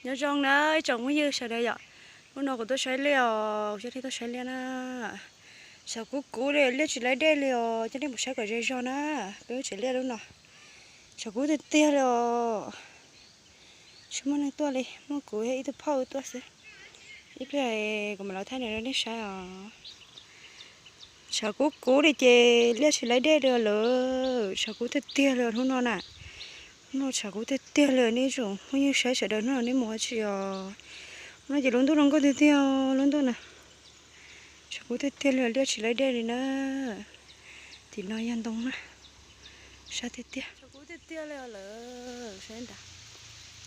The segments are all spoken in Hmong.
Nyob zoo na ib tsoom phooj ywg sawv daws yom. Hnub no kuv tuaj saib liaj os, kuv coj nej tuaj saib liaj na. Tshav kub kub li, liaj tsis laib dej li os, coj nej mus saib kom ze zog na. Peb mus tsev liaj lub no. Tshav kub tiag tiag li os. Tsis muaj neeg tuaj li, muaj kuv ib tug phauj tuaj xwb. Ib pliag kuv mam los thaij nws rau nej saib os. Tshav kub kub li ces liaj tsis laib dej li lawm, tshav kub tiag tiag li hnub no na. Hnub no tshav kub tiag tiag li, nej tsoom phooj ywg saib sawv daws, hnub no nej mus ua tsi os? Hnub no ces lub ntuj zoo nkauj tiag tiag lub ntuj na. Tshav kub tiag tiag li, liaj tsis laib dej li na. Tim no yog ntoo na. Sab tiag tiag. Tshav kub tiag tiag li lawm, saib nrad.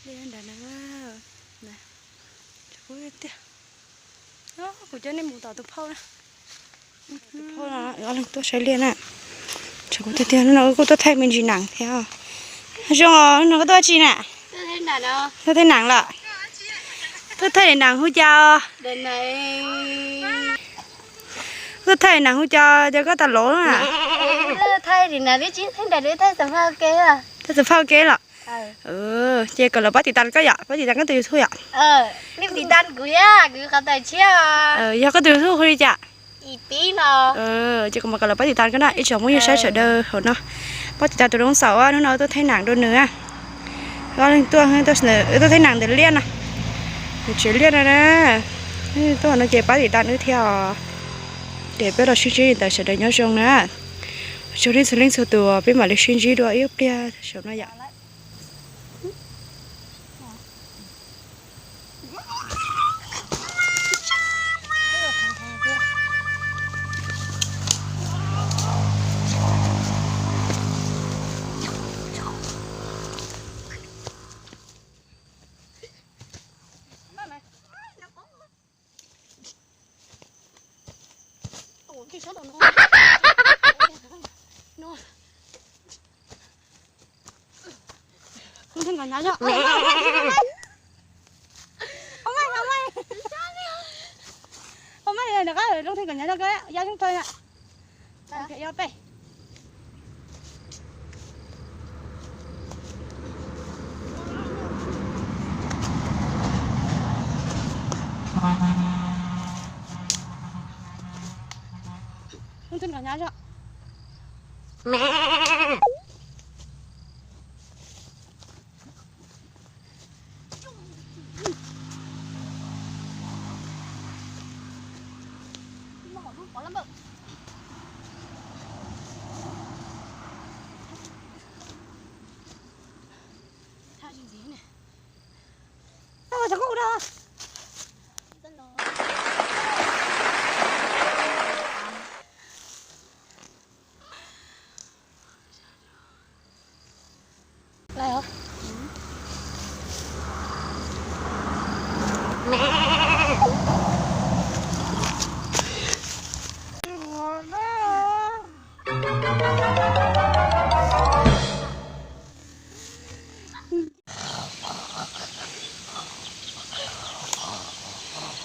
Liaj nrad na. Tshav kub tiag tiag. Kuv coj nej mus tom tus phauj na. Tus phauj no ob leeg tuaj saib liaj na. Tshav kub tiag tiag, hnub no wb kuj tuaj thaij me ntsis nam thiab. Zoo os, hnub no koj tuaj ua tsi na? Tuaj thaij nam lawm. Tuaj thaij nam hu cas? Tuaj thaij nam hu cas, cas koj tas lov na? Thaij xav phaj ua ke los? Ces kom lawv pab tim tas koj yom, pab tim tas koj tus YouTube yom. Yog koj tus YouTube hu li cas? Ces kuv mam kom lawv pab tim tas koj na, ib tsoom phooj ywg saib sawv daws hauv no. Pab tim tas tus Rooj Xaum, hnub no tuaj thaij nam rau nws. Ob leeg tuaj, tuaj thaij nam ntawm liaj no. Nws tsev liaj no na. Tuaj hauv no ces pab tim tas wb thiab os. Ces peb los sib ntsib ntawd, sawv daws nyob zoo na. Tsoom nej txhua leej txhua tus, peb mam li sib ntsib dua ib pliag saum no yom.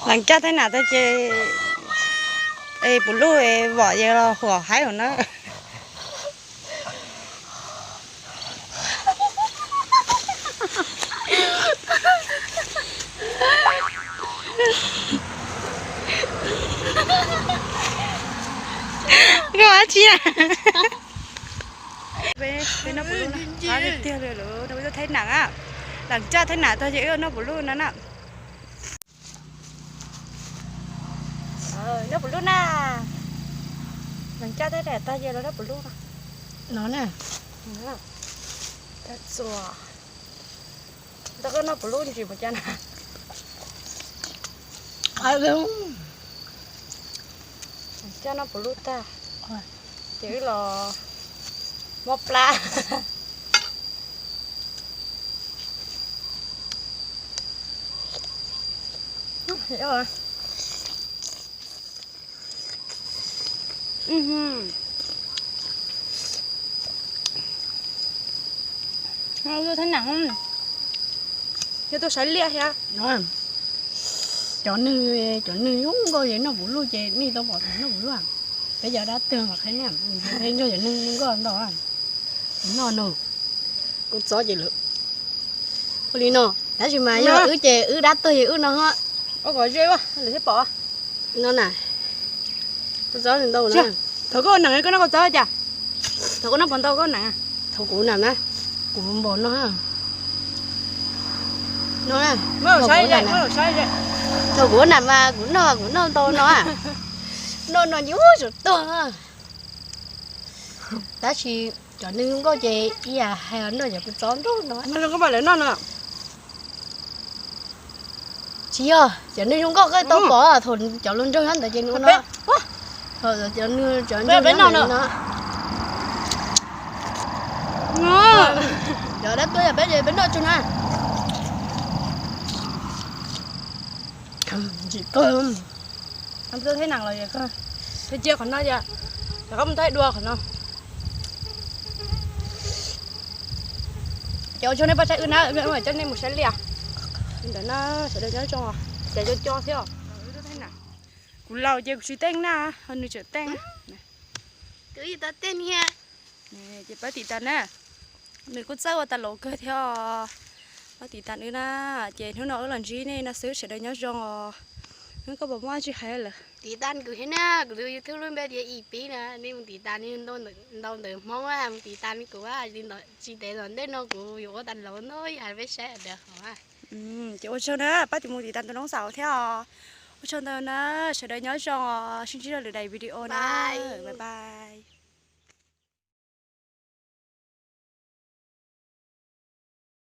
Lees caj thaij nam tag ces, es puv luj es vom ces los huam haib hauv na. Koj ua dab tsi na? Peb noj puv luj na, qab tiag tiag li lawm, no wb tuaj thaij nam a. Lees caj thaij nam tag ces wb noj puv luj no na. Noj puv luj na. Lees caj thaij nam tag ces los noj puv luj no. No na. Txua. Ntawm koj noj puv luj ntsis mus cas na. Coj noj puv luj tag, ces wb los mob plab. Tuaj thaij nam, yog tuaj saib liaj thiab. Cov neeg, cov neeg zoo nkauj ces noj puv luj ces nej tau pom noj puv luj. Peb cov dab tuag mas qhia nej, nrog cov neeg zoo nkauj ntau. Noj no, kua txob ces lawm. Ua li no. Tab sis mas yog wb ces wb dab tuag ces wb no. Ua kom ze lawm thiaj pom. No na. Kua txob ntau na. Thaum koj ua neem koj noj kua txob cas? Thaum koj noj pov ntau koj neem? Thaum kuv neem na, kuv npaum no. No na. Thaum kuv neem mas kuv noj kuv noj ntau no. Noj no yuav tsum tuag. Tab sis cov neeg zoo nkauj ces ib yam hais noj cov kua txob ntau no. Lawv noj no. Tsis yog, cov neeg zoo nkauj koj tau pom thaum cov luag nraug nyob ntawd ces nws ua no. Thaum cov neeg cov nraug nyob ntawd no. Cov dab tuag yog peb ces peb noj tsuag na. Ntsim kawg. Thiab nees los, cia qhov no, rov qab mus thaij dua qhov no. Ces ua tsaug nej pab saib wb na, coj nej mus saib liaj. Li ntawd na, sawv daws nyob zoo, ces cov cov thiab. Kuv laus ces kuv tsis teej na, ho nws tseem teej. Ces pab tiv tas na, nws kuj txawj ua tas laus kawg thiab. Pab tiv tas nws na, ces hnub no wb los ntsib nej no xwb, sawv daws nyob zoo os. Hnub koj puas muaj tsis hais lawm? Tiv tas kuv thiab na, kuv tus YouTube lub npe tias Ib Pib na, nej mus tiv tas nws ntau ntawm Hmoob, mus tiv tas kuv, tsis tes tom ntej no kuv yuav ua tas laus ntau yam peb saib daws hov. Ces ua tsaug na, pab tiv mus tiv tas tus noob xaus thiab os. Ua tsaug ntau na, sawv daws nyob zoo os, sib ntsib rau lwm daim video na. Bye bye.